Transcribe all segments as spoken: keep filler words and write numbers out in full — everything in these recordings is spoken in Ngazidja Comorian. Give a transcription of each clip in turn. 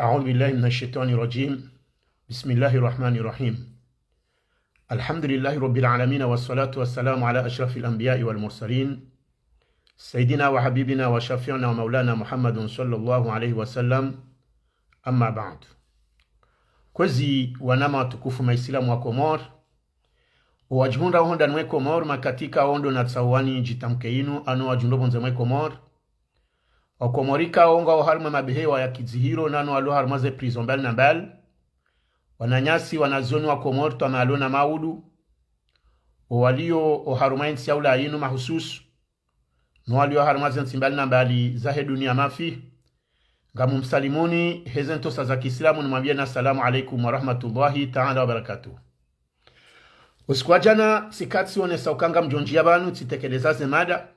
أعوذ بالله من الشيطان الرجيم. بسم الله الرحمن الرحيم. الحمد لله رب العالمين، والصلاة والسلام على أشرف الأنبياء والمرسلين، سيدنا وحبيبنا وشفيعنا ومولانا محمد صلى الله عليه وسلم. أما بعد. Kwezi wananya watukufu Maislamu wa Komori, owadjihundra oho ndani mwe Komori, makatika ondo na tsawani djitamke inu, ano wadjihundra opvondze mwe Komori. Wakomori ikao ngwao harumwa mabehewa ya kidzihiro, nano walio harumwa ze prison mbali na mbali. Wananyasi, wanazioni wa Komori, twamaa lo na maudu. Owalio oharumwa entsi ya Ulaya inu mahususu, no walio harumwa ze ntsi mbali na mbali zahe dunia mafi. Ngamumsalimuni heze ntsosa za kiislamu, nimwambieni assalamu alaikum wa rahmatullahi ta'ala wa barakatuh. Usiku wa djana, tsika tsionesa uka ngamdjo ndjia pvanu tsitekeleza ze mada.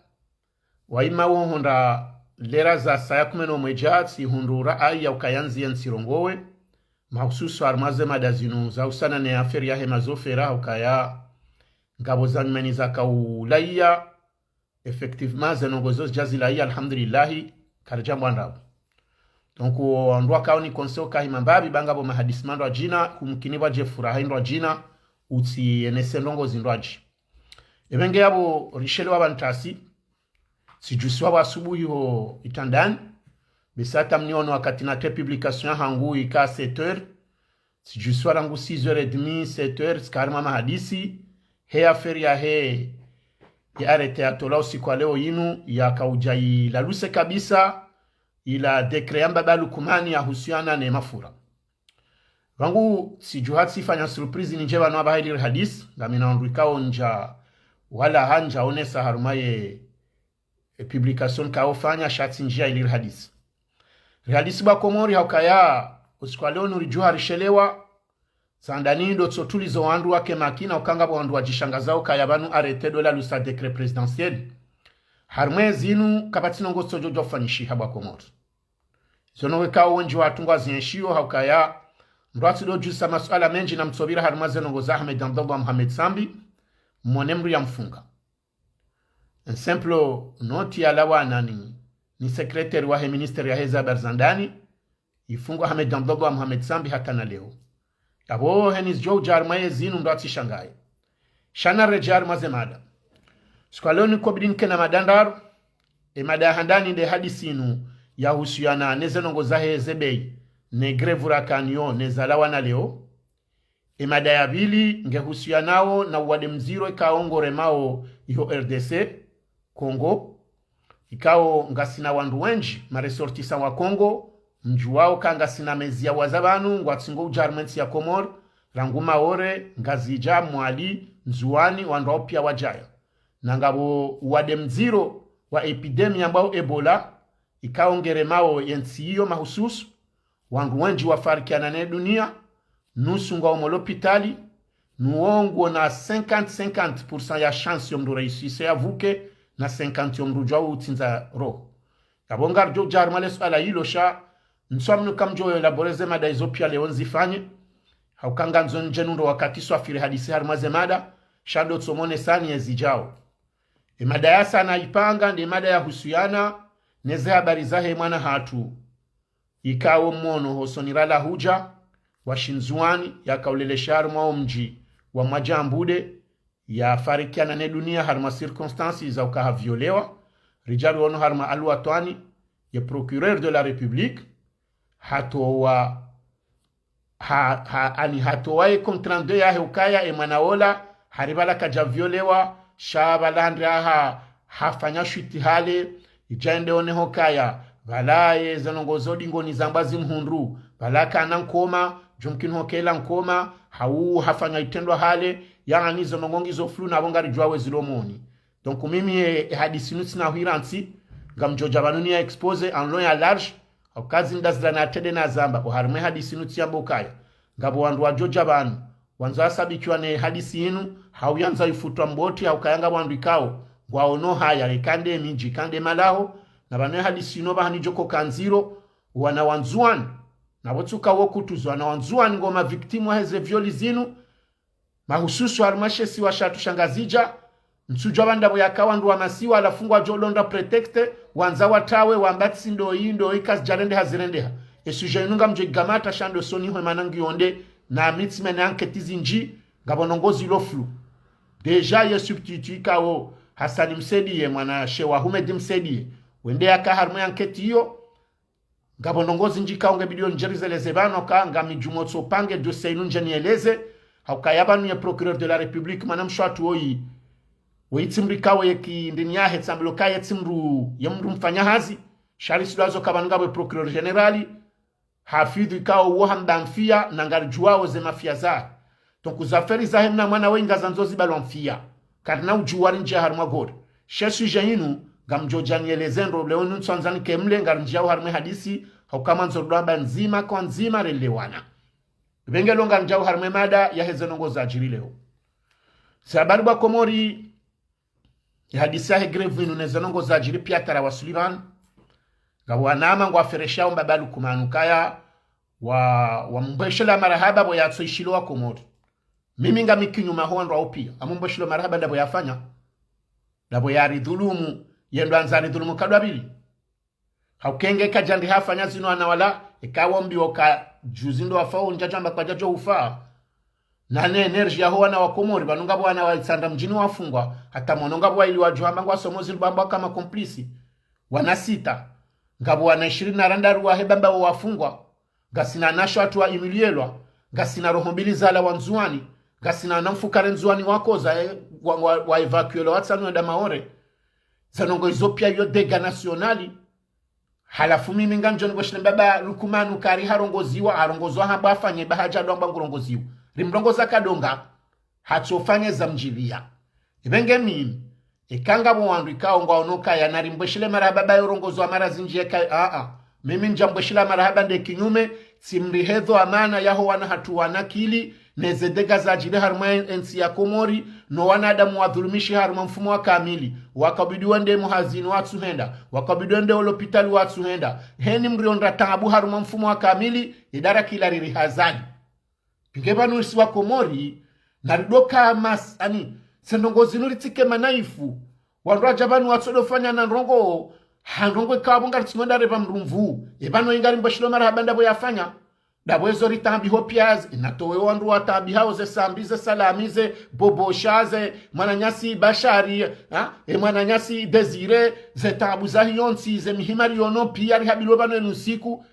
Waima wohondra lera za saya kume no mwedja tsihundru raaya ukaya ndziye ntsirongowe, mahususu harumwa ze mada zinu zahusiana ne affaire yahe mazofera, ukaya ngapvo za nyumeni zaka ulaya. Effectivement, ze ndrongoo zo zidja zilaya, alhamdulillahi, karidja mbwa ndrabo. Donc, wandru wakao ni conseil uka hima mbapvi ba ngapvo mahadisi mandrwadjina, kumkini pvwadje furaha indrwadjina, utsienese ndrongoo zindrwadji. Epvenge yapvo rishelewa pvanu ntasi, tsidjusiwa pvwa asubuhi ho itrandani, besa hata mniono wakati natre publication yahangu ika sept heures, tsidjusiwa rangu six heures et demie, sept heures, tsika harumwa mahadisi, he affaire yahe, ye arrêté yatolwa usiku wa leo inu, yakaudja ilaluse kabisa, ila décret ya mbaba Lukumani yahusiana ne mafura. Pvangu tsidjuha tsifanya surprise nindje pvanu apvaha ili rihadisi, ngamina wandru ikao ndja wala handja onesa harumwa ye e publication kaofanya sha tsindjia ili rihadisi. Rihadisi pvwa Komori haukaya, usiku wa leo nuridjuha rishelewa, za ndani ndo tsotulizo wandru wake makina uka ngapvo wandru wadjishangazao ukaya pvanu arrêté ndo lalusa décret présidentiel. Harumwa ezinu kapvatsi ndrongoo tsodjo djofanyishiha pvwa Komori. Zo ndrongoo ikao wendji watru ngwazienshio haukaya, mndru atsidodjusa masuala mendji na mtsopvira harumwa ze ndrongoo za Ahmed Abdallah Mohamed Sambi, mone mndru yamfunga. Un simple note yalawana ni, ni secrétaire wahe ministère yahe ze habari za ndani, ifungwa Ahmed Abdallah Mohamed Sambi hata na leo. Yapvo heni zidjo udja harumwa yezinu mndru atsishangaye. Sha naredjei harumwa ze mada. Usiku wa leo nikobidi nike na mada ndraru. E mada ya handani nde hadisi inu yahusiana ne ze ndrongoo zahe ze bei, ne grève rakaniyo, ne zalawana leo. E mada ya pvili ngehusianao na uwade mdziro ikao ngoremao iho R D C Congo, ikao ngasina wandru wendji, ma ressortissants wa Congo, mdjuwao ka ngasina mezi ya waza pvanu, ngwatsingo udja harumwa entsi ya Komori, rangu Maore, Ngazidja, Mwali, Ndzuwani, wandru wao pia wadjaya. Na ngapvo uwade mdziro wa épidémie ambao Ebola, ikao ngeremao yentsi iyo mahususu, wandru wendji wafarikiana ne dunia, nusu ngwao mo lopitali, nuwo nguona cinquante cinquante pour cent ya chance yo mndru réussisse yavuke, na cinquante yo mndru udjao utsindza roho. Yapvo ngaridjo udja harumwa le suala ilo sha, ntswa mnu kamdjo élaborer ze mada izo pia leo nzifanye, hauka ngandzo ndje nundro wakati swafiri hadisi harumwa ze mada, sha ndo tsomonesani yezidjao. E mada yasa naipanga nde mada yahusiana ne ze habari zahe mwana hatru ikao mmono hosoni rala hudja, wa Shindzuwani, yakaulelesha harumwa o mdji wa Mwadjambude, yafarikiana ne dunia harumwa circonstances za uka haviolewa, ridja riono harumwa Al-Watwani, ye procureur de la République, hatowa ha, ha, ani hatowa ye compte rendu yahe ukaya e mwana ola, hari pvala kadja violewa, sha pvala handri aha, hafanya shwiti hale, idja ende one hokaya, pvala ye ze ndrongoo zo dingo ni zambwa zimhundru, pvala kana nkoma, djumkini hokela nkoma, hau hafanya itrendwa hale, yaani zo ndrongoo ngizo flou na pvo ngaridjuwa wezi lomoni. Donc mimi e, e hadisi inu tsina hwira ntsi, ngamdjo udja pvanu niya exposer en long et en large, hauka zindru zila natrende nazamba, oharumwa e hadisi inu tsiamba ukaya ngapvo wandru wadjo udja pvanu, wandza wasabikiwa ne hadisi inu, hau yandza ifutwa mboti, haukaya ngapvo wandru ikao ngwaono haya, ikande midji, ikande malaho, na pvanu e hadisi inu pvahanu idjo koka ndziro, wana wa Ndzuwani, na pvo tsuka wo kutuzo wana wa Ndzuwani ngo ma victimes wahe ze viol zinu, mahususu harumwa she isiwa shatru sha Ngazidja, ntsudjuwa pvanu ndapvo yaka wandru wa masiwa, halafu ngwadjo ulonda prétexte, wandza watrawe, wamba tsi ndoyi, ndoyi kazidjarendeha zirendeha. Ye sujet inu ngamdjo igamata sha ndo soni hwe mana ngiyo nde, na mi tsimene enquête zindji, ngapvo ndrongoo zilo flou. Déjà ye substitut ikao Hassani Msaidié, mwanashe wa Houmed Msaidié, wende yaka harumwa ye enquête iyo. Ngapvo ndrongoo zindji ikao nge bidi yo ndjerizeleze pvanu ka ngami djumwa tso pange dossier inu ndje nieleze. Haukaya pvanu ye procureur de la République, mwanamshe watru woyi, woyi tsi mdru ikao ye ki ndini yahe tsambilwa ka ye tsi mdru, ye mdru mfanya hazi. Sha ri sidwazo ka pvanu ngapvo ye procureur général, Hafidhu ikao uwo hamba mfiya, na ngaridjuwao ze mafiya zahe. Donc, ze affaire zahe mna mwana woyi ngazandzo zibalwa mfiya. Karina udjuwa rindjiya harumwa gori. She sujet inu, ngamdjo dja nieleze ndro, leo inu ntswandzani ke mle, ngarindjiyao harumwa ye hadisi, hauka mwandzo rudwa amba ndzima kwa ndzima relewana. Pvenge lo ngarindjiyao harumwa ye mada yaheze ndrongoo zadjiri leo. Ze habari bo wa Komori, ye hadisi yahe grève inu neze ndrongoo zadjiri piya tara wa Sullivan. Ngapvo wanama ngwafereshao mbaba Lukumanu kaya wa, wamumbweshela marahaba pvo yatso ishilo wa Komori. Mimi ngami kinyume ho wandru wao piya. Amumbweshelo marahaba ndapvo yafanya. Ndapvo yaridhulumu, ye ndo andza aridhulumu kadwa pvili. Hauka nge kadja ndi hafanya zinu ana wala, eka wambiwa ka juzi ndo wafa, wo ndjadjo amba kwadjadjo ufa. Na ne énergie yaho wana wa Komori, pvanu ngapvo wana wa Itsandra mdjini wafungwa, hata mwono ngapvo waili wadjo hamba ngwasomo zinu pvambwa kama complice. Wana sita. Ngapvo wana ishirini na randaru wahe pvamba wo wafungwa. Ngasina wanashe watru wa humilielwa. Ngasina roho mbili zalawa Ndzuwani. Ngasina wana mfukare Ndzuwani wakoza, eh, wa, wa, wa évacuelwa watsanu wenda Maore. Ze ndrongoo izo piya yo dégât national. Halafu mimi ngamdjo nimbweshele mbaba Lukumanu kari harongoziwa, harongozwa hamba afanye ba hadja ndo amba ngurongoziwa. Rimrongoza kadonga, hatsofanye za mdjiliya. Ipvenge mimi, eka ngapvo wandru ikao ngwaono kaya narimbweshele marahaba ba yorongozwa mara zindji yeka, a, a. Mimi ndjambweshela marahaba nde kinyume, tsimrihezo amana yaho wana hatru wana akili, neze dégât zadjiri harumwa ye ntsi ya Komori, no wanadamu wadhulumishi harumwa mfumo wa kamili, wakabidi wende muhazini watsuhenda, wakabidi wende olopitali watsuhenda, heni mrionda taabu harumwa mfumo wa kamili, idara kila riri hazali. Pinge pvanu isi wa Komori, naridoka mas-, ani, ze ndrongoo zinu ritsike manaifu, wandru wadja pvanu watsodofanya na ndrongoo, ha ndrongoo ikao pvo ngaritsimwenda repva mdru mvu, epvanu ingarimbweshelo marahaba ndapvo yafanya. Ndapvo ezo ritaabiho piya ze, inatowe wandru wataabihao ze Sambi, ze Salami, ze Bobosha, ze mwananyasi Bashari, ha? E mwananyasi Désiré, ze taabu zahe yontsi, ze mihima riyono piya rihabilwe pvanu enu siku.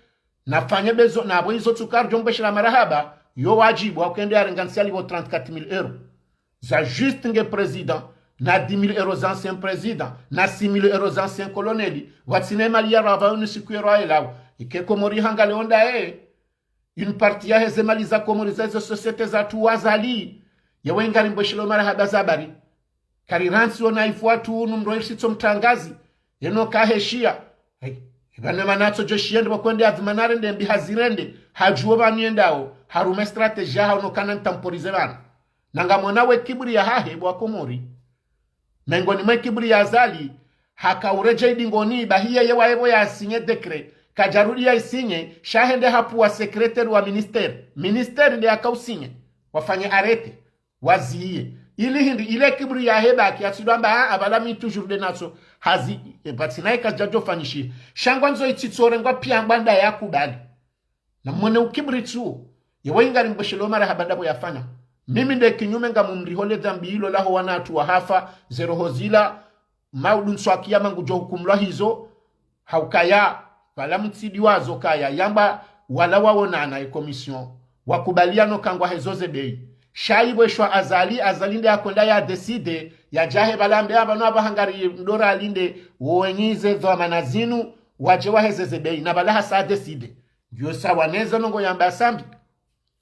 Nafanye bezo, napvo izo tsu karidjo mbweshela marahaba, yo wadjibu, hauka nde yarenga ntsi yalipvo trente-quatre mille euros. Za juste nge président, na dix mille euros za ancien président, na six mille euros za ancien colonel, watsina mali ya rava unu siku yero ayelawo. Ike Komori hangale onda e, une partie yaheze mali za Komori za izo société zatru wa Azali. Yewe ingarimbweshelo marahaba za habari. Kari rantsi wona ifu watru unu mdru irisitso mtrangazi. Yeno kaheshiya. Hey, ipvanu mana atso djo shiya ndipvo kwende adhumana rende mbi hazirende. Hadjuwo pvanu yendao. Harumwa stratégie yaho no kana ntemporiser pvanu. Na ngamwona we kiburi yahahe bo wa Komori. Mengoni mwe kiburi ya Azali, haka uredjei dingoni, bahi yeye waye pvo ya signer décret. Kadjarudi ya isigner, sha hende hapvuwa secrétaire wa ministère. Ministère nde yaka usigner. Wafanye arrêté. Waziye. Ili hindri, ile kiburi yahe baki, yatsidwa amba, ah, apvala mi toujours nde natso. Hazi, e, pvatsina ika zidjadjo fanyishiha. Sha ngwandzo itsitsorengwa piya ngwanda yakubali. Na mwone ukiburi tsuwo. Yewe ingarimbweshelo marahaba ndapvo yafanya. Mimi nde kinyume ngamumrihole dhambi ilo laho wana atru wahafa, ze roho zila, maudu ntsu wa kiyama ngudjo hukumulwa hizo, haukaya, pvala mtsidi wazo kaya, yamba wala wawonana e commission, wakubaliana no kangwa hezo ze bei. Sha ipvweshwa Azali, Azali nde yakwenda ya décider, yadjahe pvala ambe apvanu apvaha ngari mdora alinde, wo wenyi ze dhwamana zinu, wadje waheze ze bei, na pvala hasa décider. Ngiyo sawa neze ndrongoo yamba Sambi.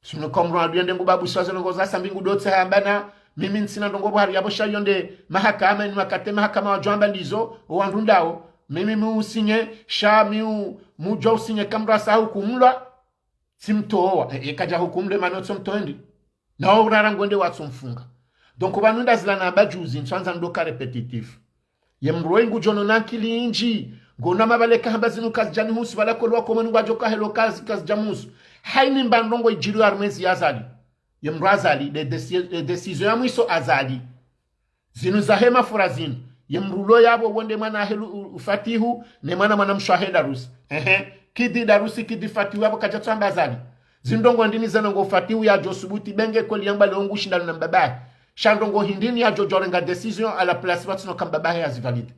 Sunu komro aduyende ngu babu swaze ndrongoo za Sambi ngudotse hamba na mimi ntsina ndrongoo pvo hari yapvo sha yonde mahakama, inu wakati mahakama wadjo amba ndizo, owandru ndawo. Mimi mi usigner, sha mi u-, mudjo usigner kamrasa hukumulwa, tsimtowa. E, e, kadja hukumulwe mana otso mtowa ndi. Na wo urara ngwende watso mfunga. Donc, pvanu ndazila na amba juzi, ntswandza ndoka répétitif. Ye mdru woyi ngudjono na akili indji, ngona mapvaleka hamba zinu kazidjanihusu, pvala kolwa komoni ngwadjo kahelo kazi, kazidjamuhusu. Hayini mba ndrongoo idjiri harumwa ezi ya Azali. Ye mdru Azali, de, de, de décision ya mwiso Azali. Zinu zahe mafura zinu. Ye mdru lo yapvo wonde mwana ahelu u-, ufatihu, ne mwana mwana mshe wahe darusi. Ehe. Kidi Darusi, kidi Fatihu, yapvo kadjatsu hamba Azali. Zindrongo ndrini ze ndrongo Fatihu yadjo subuti benge kweli yamba leo ngushindano na mbabahe? Sha ndrongo hindrini yadjo djo renga décision à la place pvatsina uka mbabahe hazi valide?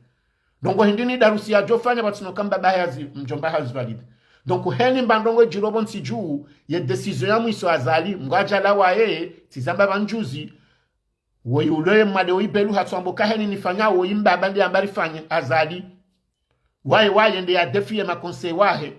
Ndrongo hindrini Darusi yadjo fanya pvatsina uka mbabahe hazi, mdjombahe hazi valide? Donc heni mba ndrongo idjiro pvo ntsi dju, ye décision ya mwiso Azali, ngwadja lawa yeye, tsi zamba pvandjuzi, woyi ulo ye mwade woyi belu hatsu amba uka heni nifanya woyi mbaba nde yamba rifanye, Azali. Waye, waye nde ya défier ma conseillers wahe.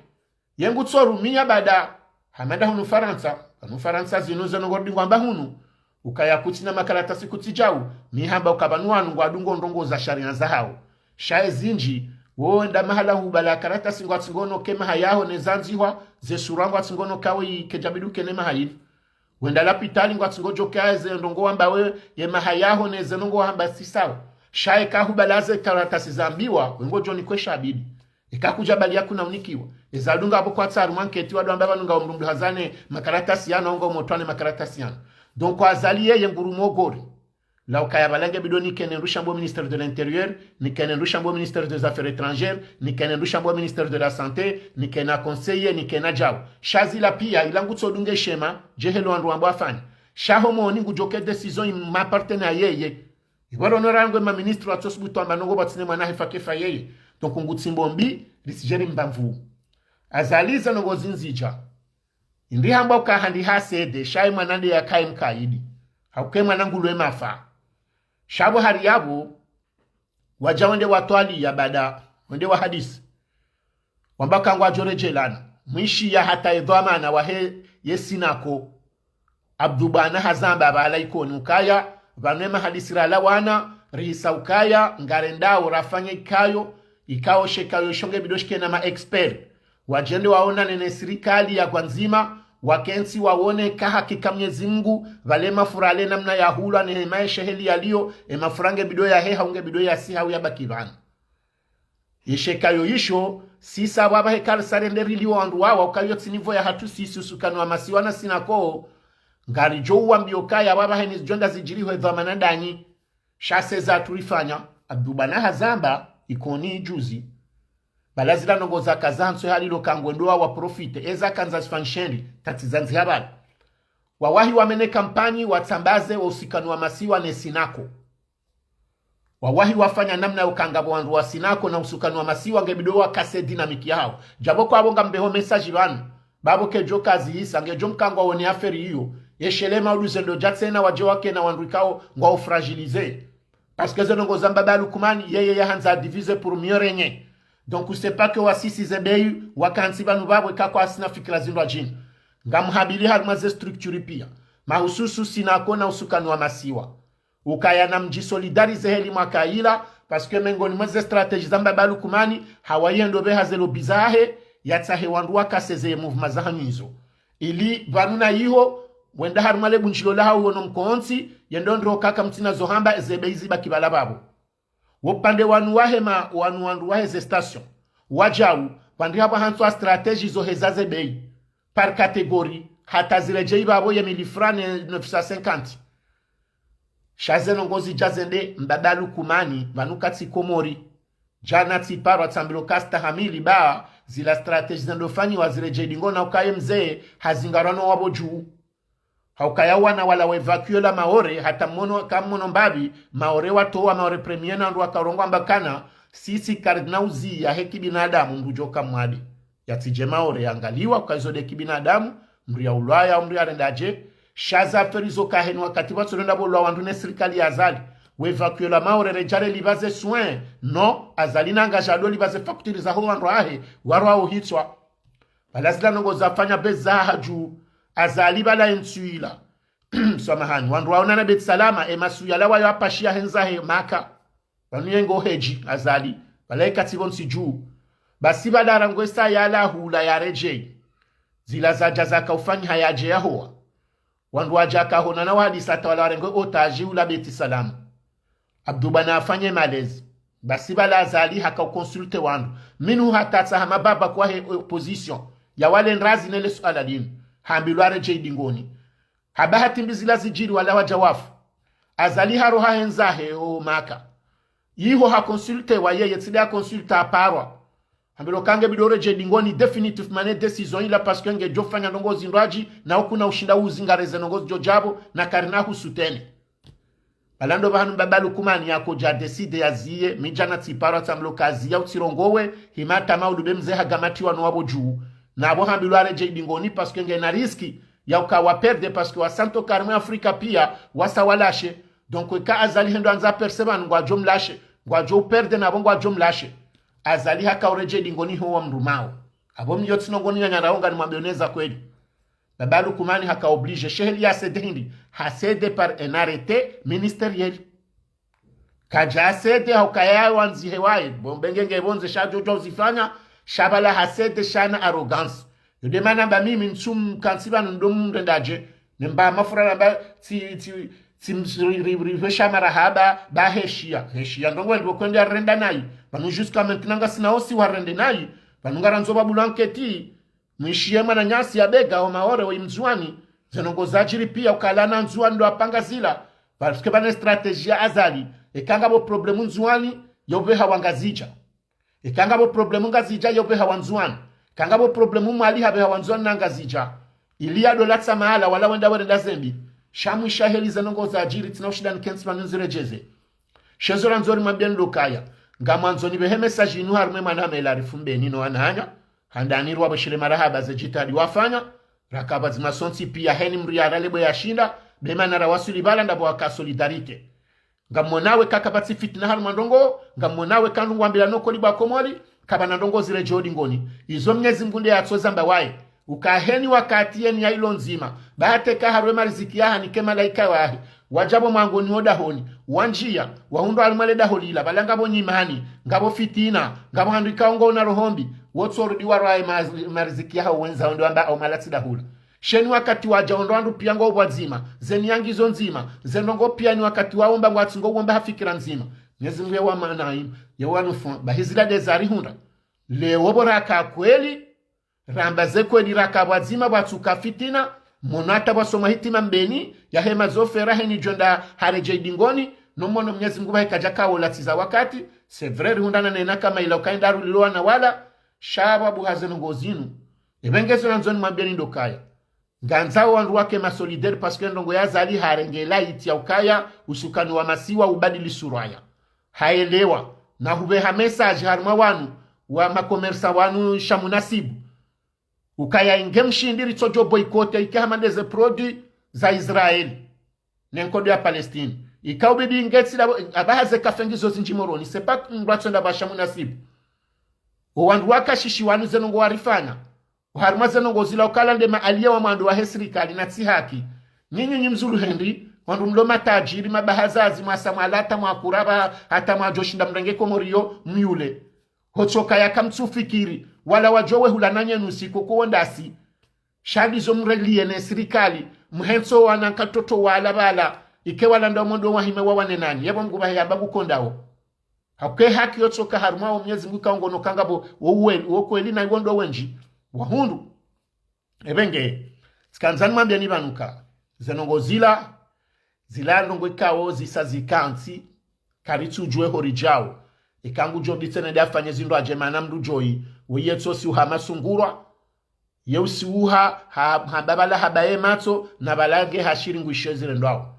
Ye ngutso rumia baada, hama nda hunu Farantsa, hunu Farantsa zinu ze ndrongo ridungo amba hunu. Ukaya kutsina makaratasi kutsi djau, mi hamba uka pvanu wanu ngwadungo ndrongo za sharia zahawo. Sha ezindji, wo wenda mahala hubala karatasi ngwatsi ngono ke maha yaho ne zandzihwa, ze sura ngwatsi ngono kawe yi kedjabidi uke ne maha yinu. Wenda lapitali ngwatsi ngodjo kaya ze ndrongo wamba we, ye maha yaho ne ze ndrongo wahamba tsi sawa. Sha eka hubala ze karatasi zambiwa, we ngodjo nikwe sha bidi. Eka kudja bali ya kuna unikiwa. Eza dunga apvo kwatsaru mwanketi wado amba pvanu nga umrumdu hazane makaratasi yanu, nga umotwane makaratasi yanu. Donc Azali yeye nguru mogori. La ukaya pvala nge bidi nikene ndrusha mbo ministère de l'Intérieur, nikene ndrusha mbo ministère des Affaires étrangères, nikene ndrusha mbo ministère de la Santé, nikena conseiller, nikena djau. Sha zila pia, ila ngutso dunge shema, djehelo wandru wambo afanye. Sha homoni ngudjoke décision ima appartenir yeye. Iwaro no rangwe ma ministre watso subutu amba ndrongo pvatsina mwana hefa kefa yeye. Donc ngutsimbo mbi, risidjeri mbamvu. Azali ze ndrongo zindzidja. Indri hamba uka handi hasede, sha ye mwana nde yakaye mkaidi. Hauke mwana ngulwe mafa. Sha pvo hari yapvo, wadja wende watwali ya baada, wende wahadisi. Wamba uka ngwadjo redjelana. Mwishiya hata ye dhwamana wahe ye Sinako, Abdu Bwana hazamba pvala Ikoni ukaya, pvanu ye mahadisi ralawana, rihisa ukaya, ngarendao rafanye ikayo, ikao she kayo isho nge bidi shikena ma experts. Wadjende waonane ne sirikali ya kwandzima, wakentsi waone ka hakika Mnyezi Mngu, pvale mafura ale namna yahulwa ne hema ye sheheli yaliyo, e mafura nge bidi yahe hau nge bidi yasiha hau yabaki pvanu. Ye she kayo isho, sisi apvo apvahe karisarende riliwa wandru wawa, ukayo tsi niveau yahatru sisi usukani wa masiwa na Sinako, ngaridjo uwambia ukaya apvahe ni zidjo nda zidjiri hwe dhwamana danyi. Sha se zatru rifanya, Abdu Bwana hazamba, Ikoni ijuzi. Pvala zila ndrongo zaka zantswe halilo ka ngwendo wa profiter, eza kandza zifanyishe ndri, tatsi zandziha pvala. Wawahi wamene kampanyi, watsambaze wo usukani wa masiwa ne Sinako. Wawahi wafanya namna yo uka ngapvo wandru wa Sinako na usukani wa masiwa nge bidi wakase dynamique yahawo. Djapvo kwapvo ngambeho message pvanu. Bapvo kedjo kazihisa, ngedjo mkangwa wone affaire iyo. Ye shelema udu zendo dja tsena wadje wakena wandru ikao ngwao fragilisés. Parce que ze ndrongo zamba ba Lukumani, yeye yahandza diviser pour mieux régner. Donc, c'est pas que wasisi ze bei, wakantsi pvanu pvapvo eka kwasina fikira zindru adjini. Ngamhabiliha harumwa ze structure pia. Mahususu Sinako na usukani wa masiwa. Ukaya namdji solidariser heli mwaka ila, parce que mengoni mwa ze stratégie za mbaba Lukumani, hawayi hendo pveha ze lobby zahe, yatsahe wandru wakase ze mouvement zahanyu izo. Ili pvanu na iho, wenda harumwa le bundjilo lahawo no mkontsi, yendo ndro kaka mtsina zo hamba ze bei zibaki pvala pvapvo. Wo upande wanu wahe ma, wanu wandru wahe ze station. Wadjau, pvandri hapvo hantswa stratégie zo heza ze bei. Par catégorie, hata ziredjei pvapvo ye mille francs ne neuf cent cinquante. Sha ze ndrongo zidja zende, mbaba Lukumani, pvanu katsi Komori. Djana tsiparwa tsambilwa kastahamili ba, zila stratégie zendo fanyiwa ziredjei dingo na ukaye mze, hazingarwa no wapvo dju. Haukaya wana wala wa évacuer la Maore, hata mmono, kammono mbapvi, Maore watowa Maore premier na wandru wakarongoa amba kana, sisi karidjina uziya he kibinadamu mndru djo ka mwade. Yatsidje Maore yangaliwa, uka izo nde kibinadamu, mndru yaulwaya, mndru yarendadje. Sha ze affaire zo kaheni wakati pvatsolenda pvolwa wandru ne sirikali ya Azali. Wa évacuer la Maore redja relipva ze soins. Non, Azali nanga djado lipva ze facture zaho wandru wahe, warwa uhitswa. Pvala zila ndrongo zafanya be zaha dju, Azali pvala entsu ila. Samahani, wandru waonana Beit Salama, e masuya lawa yo apashiya hendza he Maka. Pvanu yengo hedji, Azali, pvala ikatsi pvo ntsi dju. Basi pvala rangu esa yala hula yaredjei. Zila zadja zaka ufanyiha yadje yahowa. Wandru wadja kahonana wahadisa hata wala warengwe otage hula Beit Salama. Abdu Bwana afanye malezi. Basi pvala Azali haka uconsulter wandru. Minu hata tsaha mababa kwahe opposition. Yawale ndrazi nele suala linu. Hambilwa redjei dingoni. Haba hata mbi zila zidjiri wala wadja wafu. Azali haroha hendza he o Maka. Yiho haconsulter wa yeye, tsi nde haconsulter aparwa. Ambilo kange bidi uredjei dingoni définitivement ne décision ila, parce que ngedjo fanya ndrongo zindrwadji, na ukuna ushinda uzingareze ndrongo zidjo djapvo, na karina husoutenir. Bala ndo pvahanu baba Lukumani yakodja décider yaziye, mi djana tsiparo tsambilo kaziya utsirongowe, hima tama ulube mze hagamatiwa no wapvo dju. Na apvo hambilwa aredjei dingoni, parce que ngena risque ya uka wa perdre, parce que wasanto karimwe Afrika pia, wasa walashe. Donc, eka Azali hendo andza perse pvanu, ngwadjo mlashe, ngwadjo uperdre na apvo ngwadjo mlashe. Azali haka uredjei dingoni ho wamrumao. Apvo mi yo tsi ndrongo ni nyanyarao, nganimwambio neza kweli. Baba Lukumani haka obligé, sheheli ya cédé hindri, ha cédé par un arrêté ministériel. Kadja cédé ha ukaya wandzihe waye, bo mbenge nge pvondze sha djo djo uzifanya, sha pvala ha cédé sha na arrogance. Yo nde mana ba mimi ntsum kantsi pvanu ndo mrendadje, nemba mafura namba tsi, tsi, tsi msiri, ri, ri, pvesha marahaba, ba heshiya, heshiya ndrongo ndro kwende arenda nayi. Pvanu jusqu'à maintenant ngasina osi warende nayi, pvanu ngarandzo pvabulwa nketi, mwishiye mwananyasi ya bega o Maore o Imdzuwani, ze ndrongo zadjiri pia ukala na Ndzuwani ndo apanga zila, parce que pvane stratégie ya Azali, eka ngapvo problème Ndzuwani, yo pveha wa Ngazidja. Eka ngapvo problème Ngazidja, yo pveha wa Ndzuwani. Eka ngapvo problème Mwali, ha pveha wa Ndzuwani na Ngazidja. Ili ya dola tsa mahala, wala wenda werenda zembi. Sha mwisha heli ze ndrongo zadjiri, tsina ushinda nikentsi pvanu nziredjeze. Shezo randzo rimwambie ndo kaya. Ngamwandzo nipvehe message inu harumwe mwana mela rifumbeni no wananya. Handani rwapveshele marahaba ze djitihadi wafanya. Raka pvadzima sontsi pia heni mri yarale bwe yashinda. Be mana rawaswili pvala ndapvo waka solidarité. Ngamwonawe kaka pvatsi fitina harumwa ndrongo. Ngamwonawe kandru ngwambila noko libwa Komori. Kapvana ndrongo ziredjei dingoni. Izo Mnyezi Mngu nde yatsoza mba waye. Uka heni wakati yeni ya ilo ndzima. Ba hata eka harwe mariziki ya hanike malaika wahe. Wadja pvo mwangoni wo dahoni. Wandjiya. Wahundru harumwa le daho lila. Pvala ngapvo nyimani. Ngapvo fitina. Ngapvo handru ikao ngwaona roho mbi. Wotso rudi warwaye ma-, mariziki ya hao wendza wende wamba au malatsi dahula. Sheni wakati wadja ondro wandru pia ngo pvwadzima. Zeni yangizo ndzima. Ze ndrongo pia ni wakati waomba ngwatsi ngo uomba ha fikira ndzima. Mnyezi Mngu ye wa mana inu. Ye wa nufu. Ba hizila nde zarihundra. Leo pvo raka kweli. Ramba ze kweli raka pvwadzima pvwatsuka fitina, mono hata pvwasomwa hitima mbeni, ya hema zofera heni djo nda haredjei dingoni, no mono Mnyezi Mngu pvahe kadja kawola tsiza wakati, c'est vrai rihundrana nena kama ila ukaenda rulilo wana wala, sha pvwa buha ze ndrongo zinu. Epvenge zo nandzo nimwambieni ndo kaya. Ngandzao wandru wake ma solidaire parce que ndrongo ya Azali harenge la iti ya ukaya, usukani wa masiwa ubadili suraya. Haelewa, na hupveha message harumwa wanu, wa makomersa wanu sha munasibu. Ukaya inge mshindi ritsodjo boycotter ike hama ndeze produit za Israel. Ne nkodo ya Palestine. Ika ubidi inge tsila, apvaha ze kafe ngizo zindji Moroni. C'est pas ngwatsonda pvasha munasibu. O wandru wakashishi wanu ze ndrongo warifanya. Oharumwa ze ndrongo zila ukala nde ma alliés wa mwando wahe sirikali na tsi haki. Nyinyi nyi mzulu hendi, wandru mlo matajiri, mabahazazi, mwasa mwalata, mwakuraba, hata mwadjo shinda mrenge Komori yo, myule. Hotsoka yaka mtsufikiri, wala wadjo wehula na nyenu siku kuwo ndasi. Sha ndizo mreliye ne sirikali, mhentso wana nkatoto wala pvala, ike wala ndo mondo wahime wawane nanyi, yepvo Mngu pvahe yamba kukondao. Hauke haki yotsoka harumwa wo Mnyezi Mngu kaongono kangapvo wo uwe-, wo kweli na iwo ndo wendji. Wahundru. Epvenge. Tsikandza nimwambieni pvanu ka. Ze ndrongo zila. Zila ndrongo ikao zisa zikantsi. Karitsudjuwe horidjao. Ika ngudjo bitsene nde afanye zindru adje mana mndru djoyi. Weye tsosi uha masungurwa. Ye usiuha ha, hamba pvala hamba ye matso, na pvala nge hashiri ngwishe zirendwao.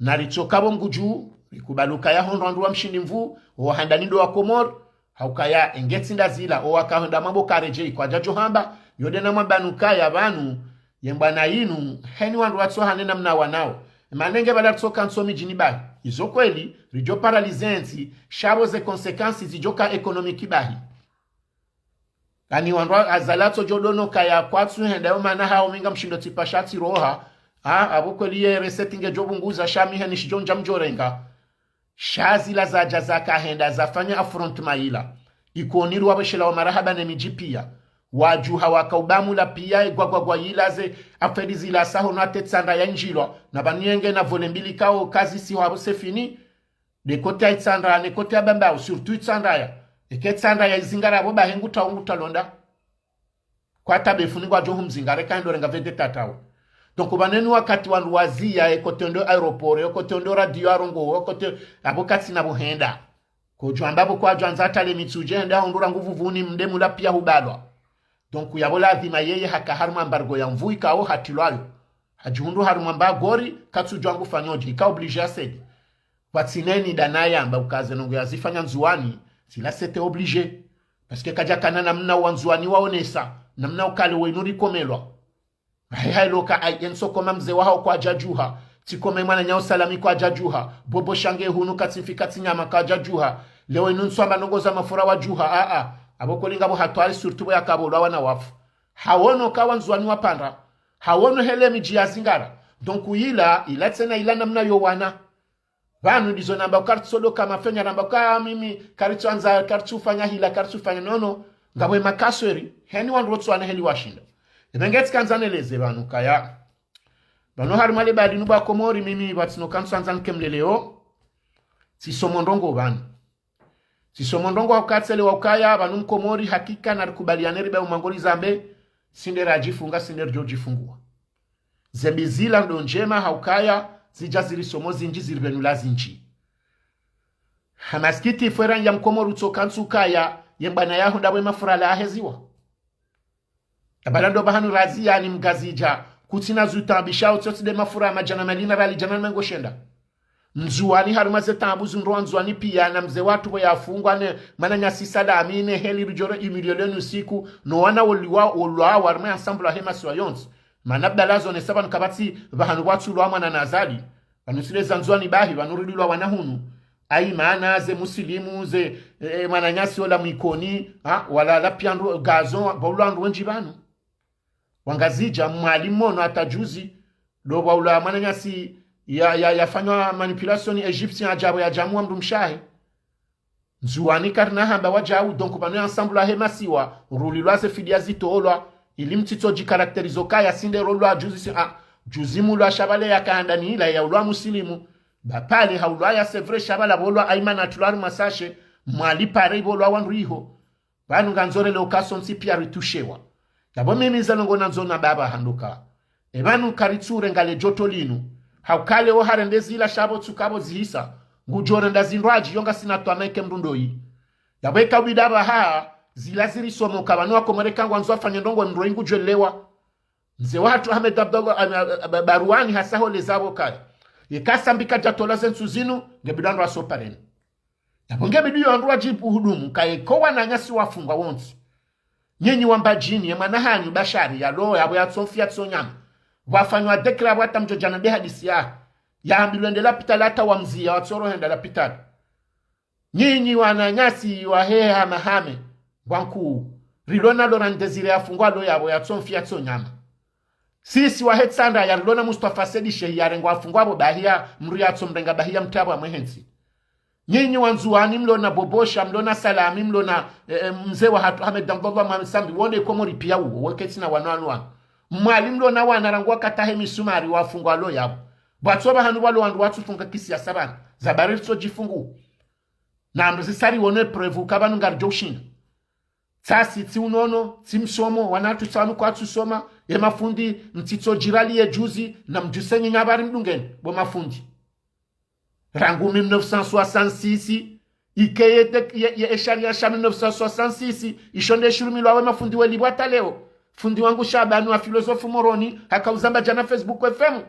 Na ritsoka pvo ngudju, rikubali ukaya hondro wandru wa mshindi mvu, owa handani ndo wa Komori, haukaya engetsi nda zila, owa kahonda mambo karedjei kwadjadjo hamba, yo nde namwambani ukaya pvanu, ye mbwana inu, heni wandru watso hanena mna wanao. Manenge pvala ritsoka ntso midjini bahi. Izo kweli, ridjo paralyser ntsi, sha pvo ze conséquences zidjoka économique bahi. Kani wandru wa Azali watsodjo dono kaya kwatsu henda yo mana hao mi ngamshindo tsipasha tsiroha. Ha, apvo kweli ye recette ngedjo pvunguza sha mi heni shidjo ndja mdjorenga. Sha zila zadja zaka henda zafanya affrontement ila. Ikoni rwapveshela wa marahaba ne midji pia. Wadjuha waka ubamula pia egwagwagwa ila ze affaire zila saho no ate tsandra ya ndjilwa. Na pvanu yenge na volet mbili kao kazi siho apvo c'est fini. De côté ya Itsandra, ne côté ya Bambao, surtout Itsandra ya. Eke Itsandra ya izingara pvo bahe nguta nguta londa. Kwa tabefu ni ngwadjo humzingare ka ndo renga vede tatao. Donc, pvaneni wakati wandru waziya, e côté ndo aéroport, e côté ndo radio arongo, e côté apvo katsina pvo henda. Kodjwamba pvo kwadjwandza hata le mitsudje hende ahundru rangu vuvuni mde mula pia hubalwa. Donc, yapvo ladhima yeye haka harumwa embargo ya nvuu ikao hatilwayo. Hadjihundru harumwa embargo ri, katsudjua ngufanyodje, ika obligé asedi. Pvatsineni dana yamba uka ze ndrongoo yazifanya Ndzuwani, zila c'était obligé. Parce que kadjakana namna Wandzuwani waonesa, namna uka le wenu rikomelwa. Hayi hayi loka ayi entso koma mze waho kwadjadjuha. Tsikome mwananya Salami kwadjadjuha. Bobo Shange hunu katsimfi katsinyama kwadjadjuha. Leo inu ntsu amba ndrongoo za mafura wadjuha. A, a. Apvo kolinga pvo hatwari surtout pvo yakabolwa wana wafu. Hawono ka Wandzuwani wapvandra. Hawono hele midji yazingara. Donc ila, ila tsena ila namna yo wana. Pvanu ndizo namba karitsodoka mafenya namba ka mimi karitsoandza karitsofanya hila karitsofanya nono. Ngapvo emakasweri. Heni wandru wotsuwana heli washinda. Epvenge tsikandza neleze pvanu kaya. Pvanu harumwa le bali nubwa Komori mimi pvatsino kantsuandza nkemleleo. Tsisomo ndrongoo pvanu. Tsisomo ndrongoo hauka tselewa ukaya pvanu Mkomori hakika narikubaliane ribe umangoli zambe. Sinde radjifunga sinde ridjodjifungua. Zembi zila ndo ndjema haukaya zidja zirisomo zindji ziripvenula zindji. Hamasikiti fwera ya Mkomori utsoka ntsu kaya ye mbwana yaho ndapvo emafura la aheziwa. Apvala ndo pvahanu razi yani Mngazidja, kutsina zutaabisha utsotsi de mafura ya madjana mali na rali djana na mengo shenda. Ndzuwani harumwa ze taabu zundro Wandzuwani pia na mze watru pvo yafungwa ne mwananyasi Salami ne heli ridjoro imilio lenu siku, no wana woliwa, wolwawa harumwa ya ensemble ya he masiwa yontsi. Mana pvala zonesa pvanu kapvatsi pvahanu pvwatsulwa mwana na Azali. Pvanu tsi le za Ndzuwani bahi, pvanu rililwa wana hunu. Ayi mana ze Musilimu, ze, eh, mwananyasi ola Mwikoni, ha, wala la pia ndru, Gazo, pvaulwa ndru wendji pvanu. Wangazidja, Mwali mono hata juzi, ndo pvaulwa mwananyasi ya, ya, yafanywa manipulation égyptien adja pvo yadjamuwa mndru mshe wahe. Ndzuwani karina hamba wadjau, donc pvanu ya ensemble ya he masiwa, rulilwa ze fidiya zitolwa, ili mtsitsodji caractériser ukaya sinde rolwa juzi si, a, juzi mulwa sha pvale yaka handani ila yaulwa Musilimu, ba pvale haulwa ya c'est vrai sha pvala pvolwa Aimana atulwa harumwa sachet, Mwali pareil pvolwa wandru iho. Pvanu ngandzorele uka sontsi pia ritushewa. Yapvo mimi ze ndrongoo nandzo namba pvahanu ka. Epvanu karitsurenga le joto linu. Hauka leo harende zila sha pvo tsuka pvo zihisa. Ngudjorenda zindru adji yo ngasina twama ike mndru ndoyi. Yapvo eka ubida pvaha, zila zirisomo ka pvanu Wakomori ka ngwandzo wafanye ndrongoo mndru ngu djwelewa. Mze watru Ahmed Abdallah, am, am, am, Baruani hasa holeza pvo kaya. Yeka Sambi kadjatola ze ntsu zinu, nge bida ndro asopareni. Yapvo nge bidi yo wandru wadjibu hudumu, kaye ko wananyasi wafungwa wontsi. Nyinyi wa Mbadjini, ye mwana hanyu Bashari, yalo, yapvo yatsomfi yatsonyama. Pvwafanywa décret pvwa hata mdjodjana de hadisi ya. Yahambilwe ende lapitali hata wamziya watsoro henda lapitali. Nyinyi wananyasi wa he Hamahame, ngwanku, rilona Laurent Désiré yafungwa lo yapvo yatsomfi yatsonyama. Sisi wa he Tsandraya rilona Mustafa Said Cheikh yarengwa afungwa pvo bahi ya, mndru yatsomrenga bahi ya mtrapvo amwehe ntsi. Nyinyi Wandzuwani mlona Bobosha, mlona Salami, mlona, eh, eh, mze wahatru Ahmed Abdallah Mohamed Sambi, wonde Komori pia uwo, weketsi na wanu wanu wanu. Mwali mlona wana rangu wakata he misumari wafungwa lo yapvo. Pvwatso pvahanu pvalo wandru watsufunga kisiasa pvanu. Za bari ritso djifungu. Na mndru zisari wone preuve uka pvanu ngaridjo ushinda. Tsasi tsi unono, tsi msomo, wanatru tsanu kwatsusoma, ye mafundi, mtsitsodjirali ye juzi, na mdjuse nyinyi habari mdungeni, bo mafundi. Rangu mille neuf cent soixante-six, ike ye tek-, ye, ye esharia sha mille neuf cent soixante-six, isho nde shirumilwa we mafundi welipvwa hata leo. Fundi wangu Shabani wa filozofu Moroni, haka uzamba djana Facebook F M.